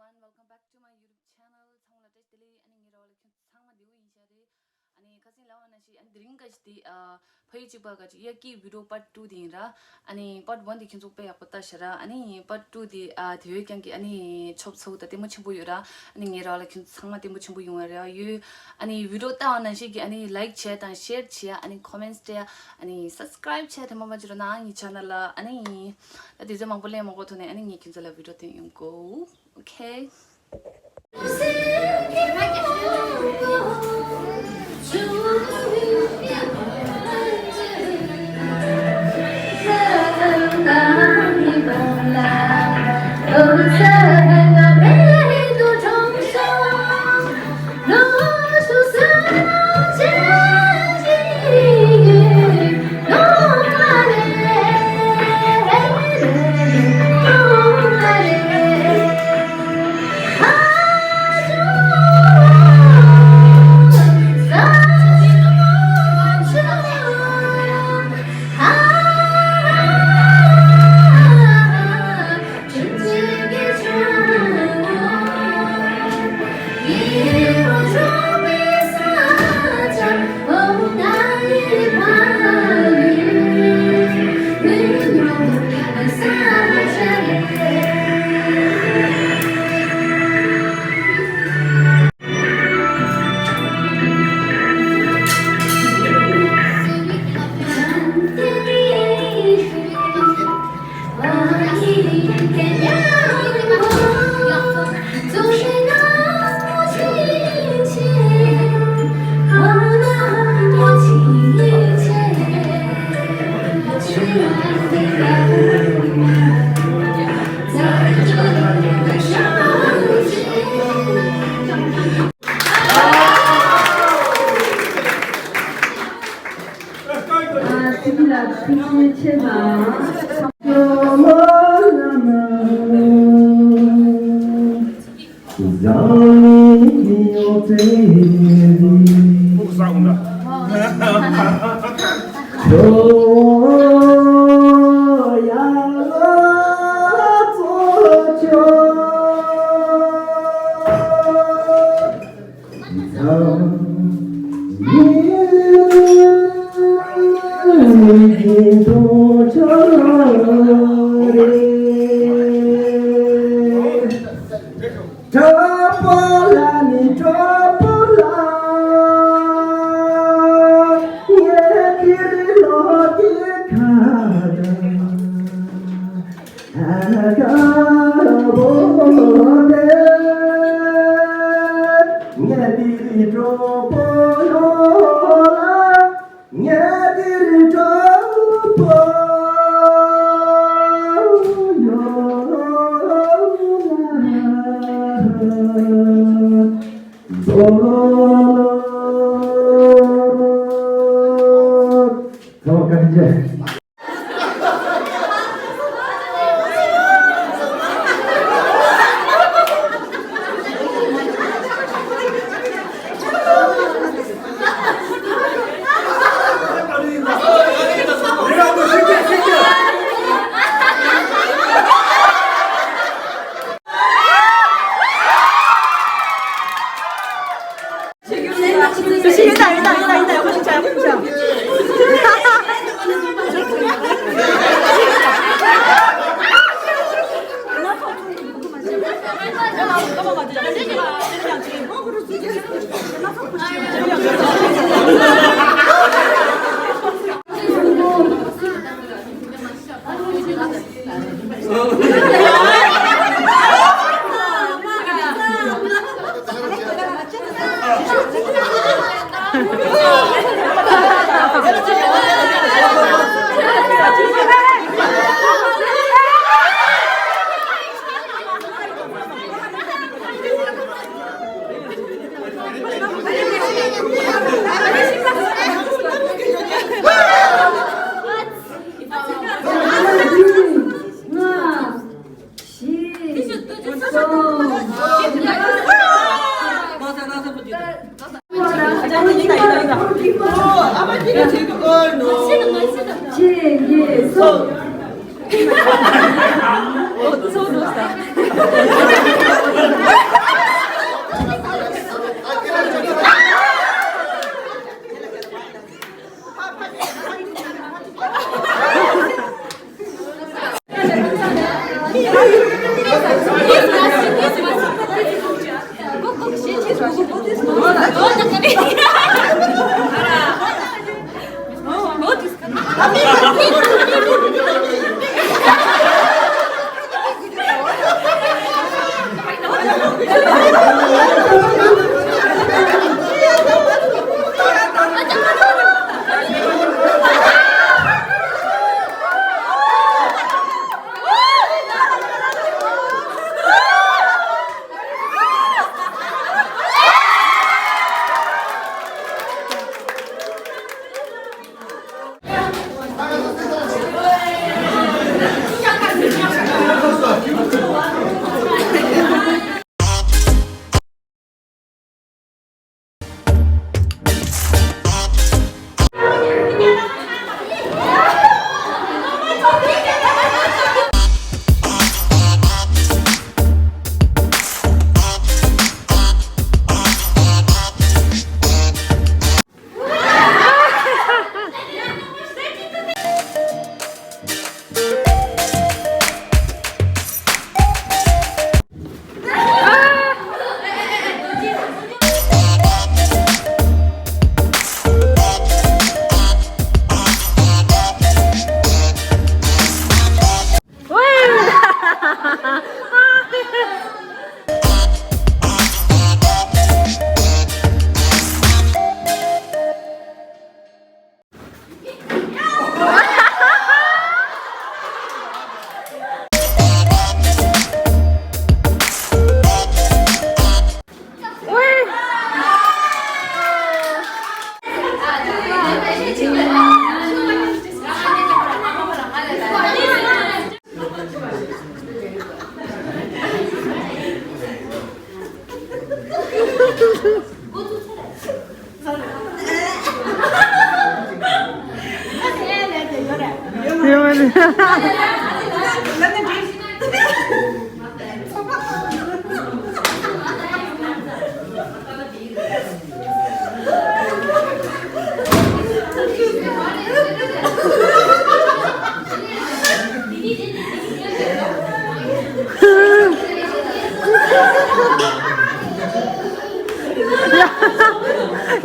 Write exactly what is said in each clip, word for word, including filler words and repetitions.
Welcome back to my YouTube channel. ཚང་མ་ལ་བཀྲ་ཤིས་བདེ་ལེགས། ཨ་ནི་ངའི་རོགས་ལ་ཁྱོད་ཚང་མ་བདེ་པོ་ཡིན་ཤག་རེད། ཨ་ནི་ཁ་སང་ལབ་པ་ནང་བཞིན་ཨ་ནི་དེ་རིང་ག་ཅིག་དེ་ཨ་ཕ་ཡུལ་གཅིག་པ་ག་ཅིག་དབྱར་སྐྱིད་video part two དེ་ཡིན་ར། ཨ་ནི་part one དེ་ཁྱོད་ཚོ་དཔེ་ཡག་པོ་ལྟ་ཤག་ར། ཨ་ནི་part two དེ་ཨ་དེ་བས་ཀྱང་གི་ཨ་ནི་ཆོབ་ཚོ་དང་ལྟད་མོ་ཆེན་པོ་ཡོད་ར། ཨ་ནི་ངའི་རོགས་ལ་ཁྱོད་ཚོ་ཚང་མ་ལྟད་མོ་ཆེན་པོ་ཡོང་བ་རེད་ཡོད། ཨ་ནི་video ལྟ་བ་ནང་བཞིན་གྱི་ཨ་ནི་like བྱས་དང་share བྱས། ཨ་ནི་comments སྤྲད། ཨ་ནི་subscribe བྱས་ཐེངས་མ་མ་བྱས་རོགས་གནང་ངའི་channel ལ། ཨ་ནི་ད་དུས་ཚོད་མང་པོ་ལེན་མ་དགོས་ཐོག་ནས་ཨ་ནི་ངས་ཁྱོད་ཚོ་ལ་video སྟོན་ཡོང་གོ། Okay.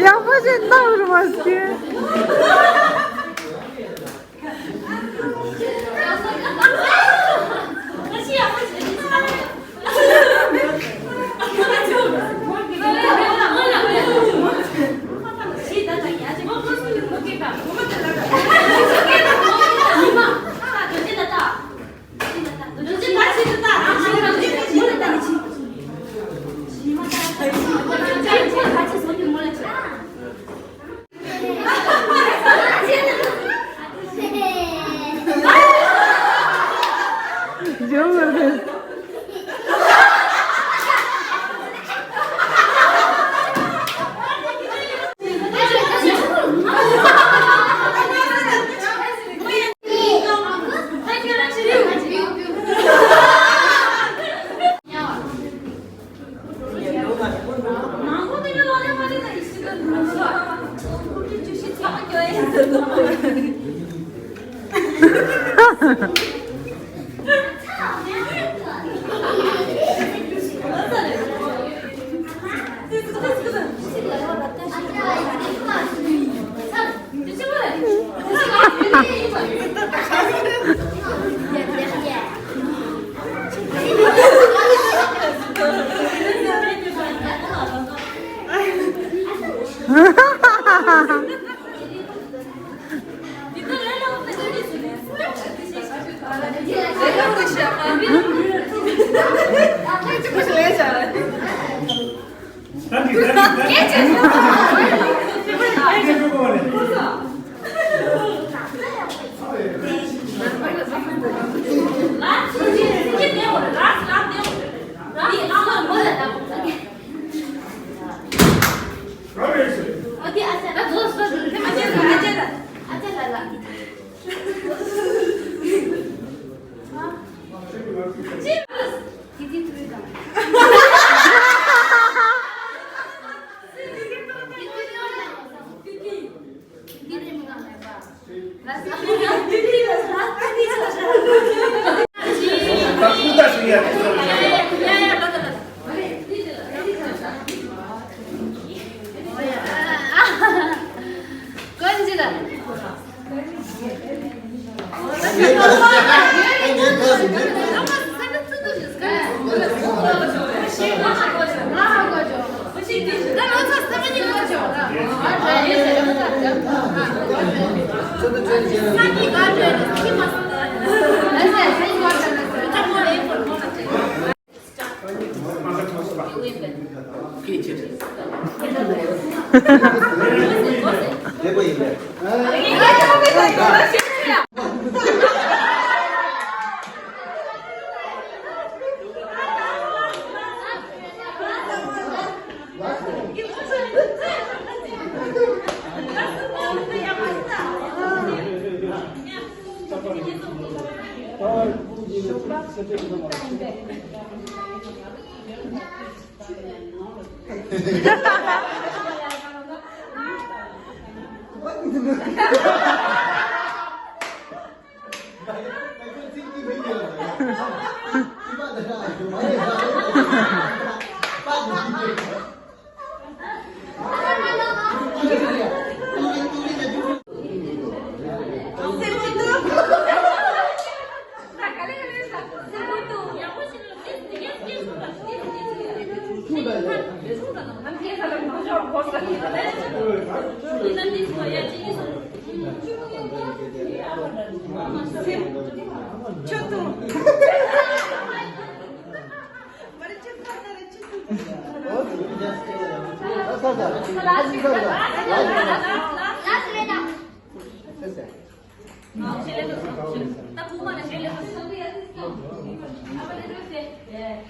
ཡག་པོ་ཞིག་གནང་རུ་མ་སྐྱེ།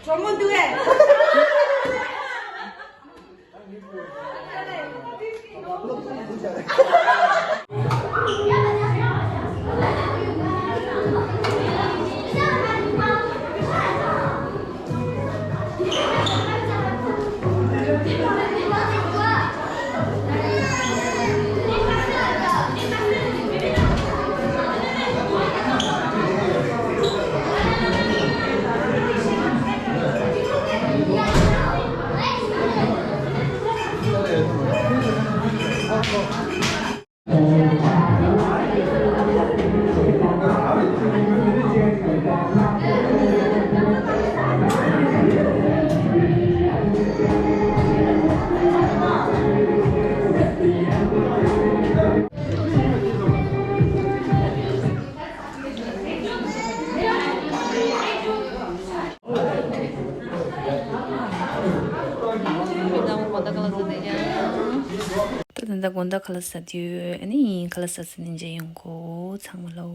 གྲོགས་མོ་འདུག་ཨེ། ད་ད་ལྟ་དགོང་དག་ཁ་ལག་ཟ་དུས་ཨ་ནི་ཁ་ལག་ཟ་ཟ་ནས་མཇལ་ཡོང་གོ་ཚང་མ་ལོ།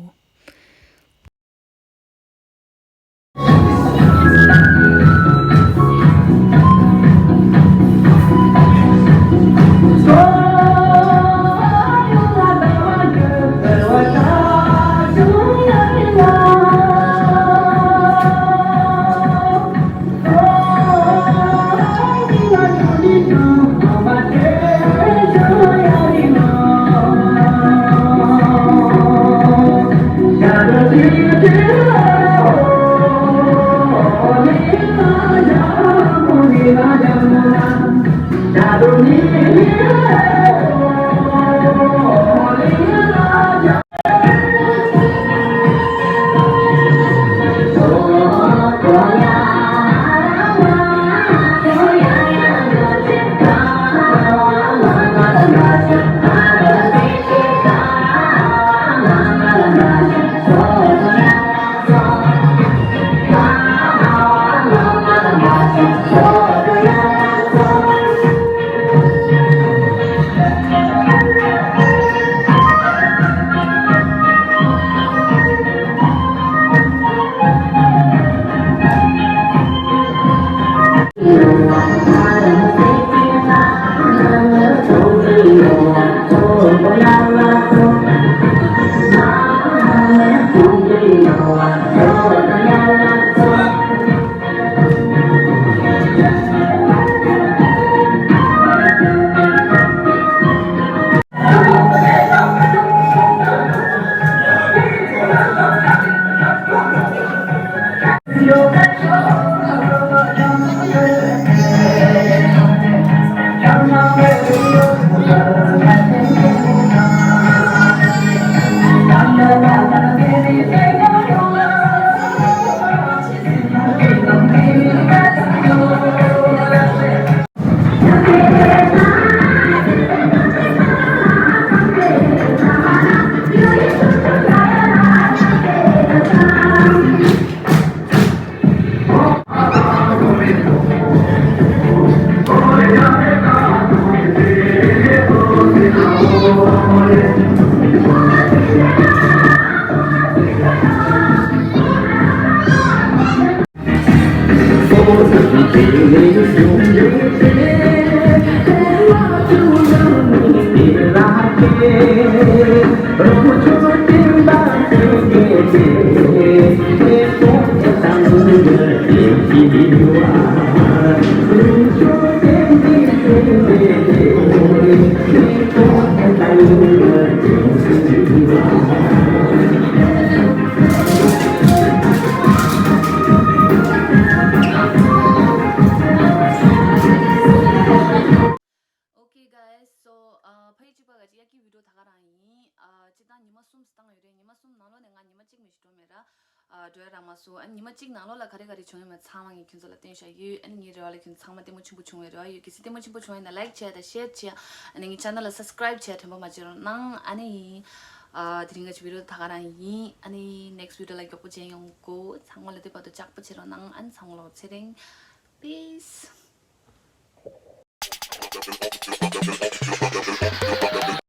Okay guys, so ཕ་ཡུལ་གཅིག་པ་ག་ཅི་ཡ་གི་བི་ཌི་ཡོ་ད་ག་རང་ཡིན། ཨ་སྤྱིར་བཏང་ཉི་མ་གསུམ་བཏང་ཡོད་རེད། ཉི་མ་གསུམ་ནང་ལོགས་ནས་ང་ཉི་མ་གཅིག་མི་ཞིག་འགྲོ་མེད་ར། ཨ་འགྲོ་ཡ་རག་མ་སོང་། ཨ་ཉི་མ་གཅིག་ནང་ལོགས་ལ་ག་རེ་ག་རེ་བྱུང་ཡོད་མེད་ཚང་མ་ངས་ཁྱོད་ཚོ་ལ་སྟོན་བཞག་ཡོད། ཨ་ནི་ངའི་རེ་བ་ལ་ཁྱོད་ཚང་མ་ལྟད་མོ་ཆེན་པོ་བྱུང་བའི་རེ་བ་ཡོད། གལ་སྲིད་ལྟད་མོ་ཆེན་པོ་བྱུང་ཡོད་ན་ལའིཀ་བྱས་དང་ཤེར་བྱས། ཨ་ནི་ངའི་ཆེ་ནལ་ལ་སབ་སི་ཀ་རའིབ་བྱས་དྲན་པ་མ་བརྗེད་རོགས་གནང་། ཨ་ནི་ཨ་དེ་རིང་ག་ཅི་བི་ཌི་ཡོ་ད་ག་རང་ཡིན། ཨ་ནི་ནེག་སི་ཊི་བི་ཌི་ཡོ་ལ་མགྱོགས་པོ་མཇལ་ཡོང་གོ། ཚང་མ་ལ་དེ་བར་དུ་ལྕགས་པོ་བྱེད་རོགས་གནང་། ཨ་ནི་ཚང་མ་ལ་ཚེ་རིང་པིས།